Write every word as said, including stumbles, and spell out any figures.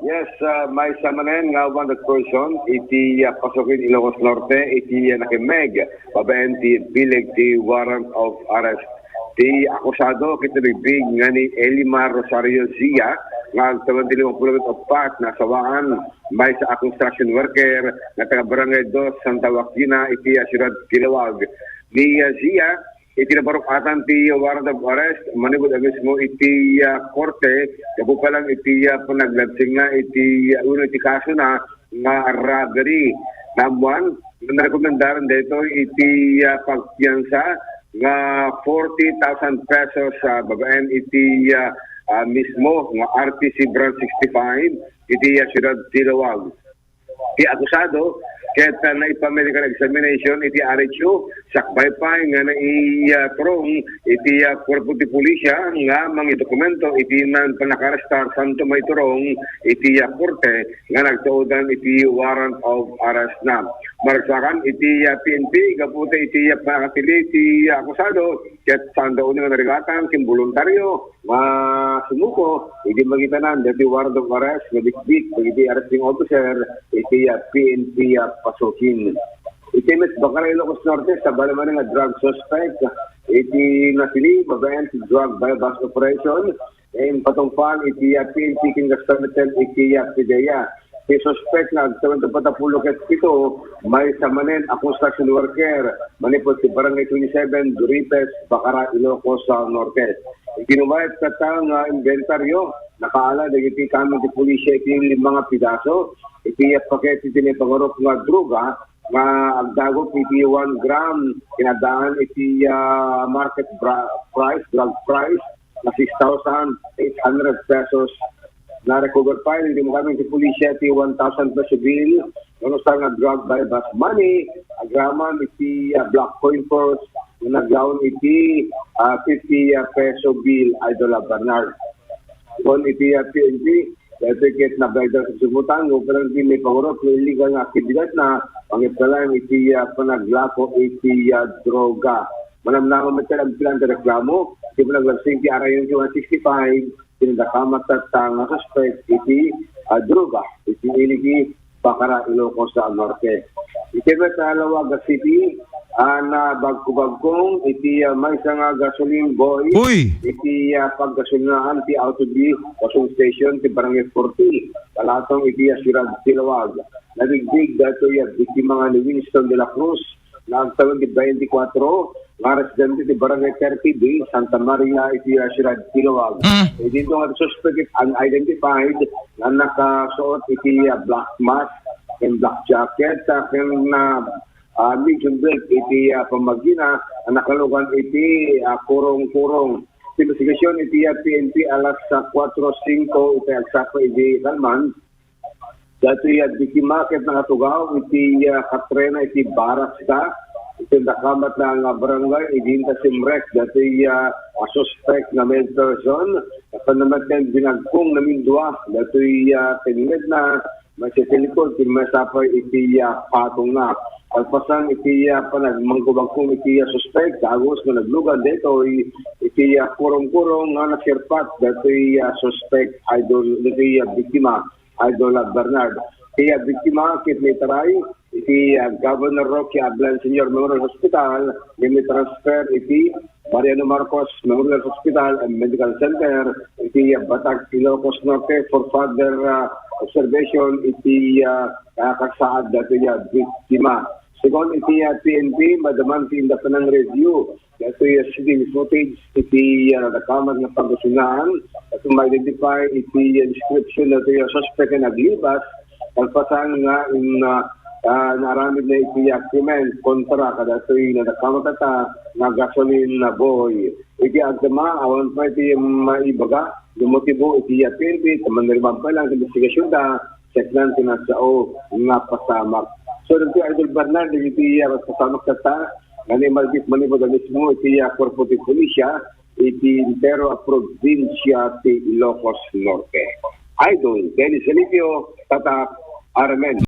Yes, uh, maysa manen nga wanted person iti uh, Pasukin, Ilocos Norte, iti uh, nakimmeg babaen ti bileg ti warrant of arrest. Ti akusado ket nabigbig nga ni Elimar Rosario Zia nga agtawen ti limapululo ket uppat nga asawaan, maysa a construction worker nga taga Barangay Dos, Santa Joaquina, iti uh, siyudad ti Laoag. Ni uh, Zia, iti naparukatan ti warrant of arrest, manipud a mismo iti uh, korte, gapu pa lang iti uh, panaglansingna iti uh, uno iti kaso na nga robbery. Naammuan, narekomendaran daytoy iti uh, pagpiansa nga forty thousand pesos uh, babaen iti uh, uh, mismo nga R T C Branch sixty-five iti uh, siyudad ti Laoag. Ti akusado ket uh, naipa-medical examination iti R H U, sakbay pay nga naiturong iti uh, kuerpo ti pulisya nga mangidokumento iti nan pannakarestar santo maiturong iti uh, korte nga nagtaudan iti warrant of arrest na. Maragsakan iti uh, P N P, gapu ta iti uh, pannakatili ti uh, akusado, ket saan da unay nga narigatan ken boluntario nga sumuko iti makitanan dati warrant of arrest nga bitbit dagiti arresting officer iti uh, P N P uh, Pasukin. Iti met Bacara, Ilocos Norte, sabali manen nga drug suspect iti nasili babaen ti drug buy-bust operation ken patungpal iti uh, P N P ken kastameten iti uh, PDEA. Ti suspect nga agtawen ti uppat a pulo ket pito, maysa manen a construction worker manipud ti Barangay twenty-seven, Duripes, Bacara, Ilocos uh, Norte. Iti numayat kata nga inventaryo, nakaala dagiti kamin ti pulisya iti lima nga pidaso iti pakete ti naipangarup nga droga nga agdagup iti one gram, kinadaan iti uh, market bra- price, drug price, na six thousand eight hundred pesos. Na-recover pay iti kamin ti pulisya ti one thousand peso bill, no, sa nga drug buy-bust money, agraman iti uh, black coin purse, nga naglaon iti uh, fifty uh, peso bill, Idol uh, Bernard. Kon iti uh, P N P, dati ket nabayda sa sumutan, o parang di may pangurot, may illegal nga aktibidad na, pangitalan iti uh, panaglako iti uh, droga. Manamnama met ang pilan ti reklamo, iti panaglansing ti R I N Q one sixty-five, pinadakamat tatta nga suspect iti ah, droga iti Iliki, Bacara, Ilocos sa Norte. Iti met a Laoag City, ah, nabagko-bagkong iti ah, maysa nga gasoline boy Uy! iti ah, paggasolinahan ti Autobi Washing Station ti Barangay forty, palatong iti ah, siyudad ti Laoag. Nabigdig datoy ah, biktima nga ni Winston de la Cruz, nga agtawen ti twenty-four nga residente ti Barangay thirty B, Santa Maria, iti ah, siyudad ti Laoag. Mm. Idinto nga suspect it unidentified nga nakasuot iti ah, black mask ken black jacket, ah, ken na ah, medium belt iti ah, pammagina, ah, nakalugan iti ah, kurong-kurong. Investigasyon iti ah, P N P alas ah, kuatro singko iti agsapa idi kalman. Datoy ah, biktima ket nakatugaw iti ah, katrena iti barracks da. Iti nakamat na nga barangay, idinta simrek datoy ah, ah, suspect nga male person. Kapan naman ken binagkong namindua, datoy ah, tininged na, masitelikod, ken masapay iti ah, patong na. Kalpasan iti ah, panagmangkubagkong iti ah, suspect, dagos nga naglugan detoy iti ah, kurong-kurong nga nasirpat datoy ah, suspect, idol, datoy ah, biktima. Idol Bernard. Ti ah, biktima ket naitaray iti ah, Governor Roque Ablan Senior Memorial Hospital, ken transfer iti Mariano Marcos Memorial Hospital and Medical Center iti ah, Batac, Ilocos Norte for further ah, observation iti ah, ah, kasaad datoy ah, biktima. Segun iti ah, P N P, madaman ti independent review datoy ah, C C T V footage iti ah, nadakamat nga paggasolinahan, ket ma-identify iti ah, description datoy ah, suspect nga naglibas, kalpasan nga in, ah, ah, naaramid na iti ah, krimen kontra kadatoy nadakamat a ta nga gasoline boy. Iti agdama, awan pay iti maibaga nga motibo iti ah, P N P, ta maniribang pay lang sa investigasyon da, seknan ti nasao nga pasamak. So, dagiti Idol Bernard, dagiti ah, pasamak tatta, nga ni Malbis manipud a mismo iti ah, kuerpo ti pulisya, iti entero a probinsia ti Ilocos Norte. Idol Dennis Alipio, Tatak, R M N.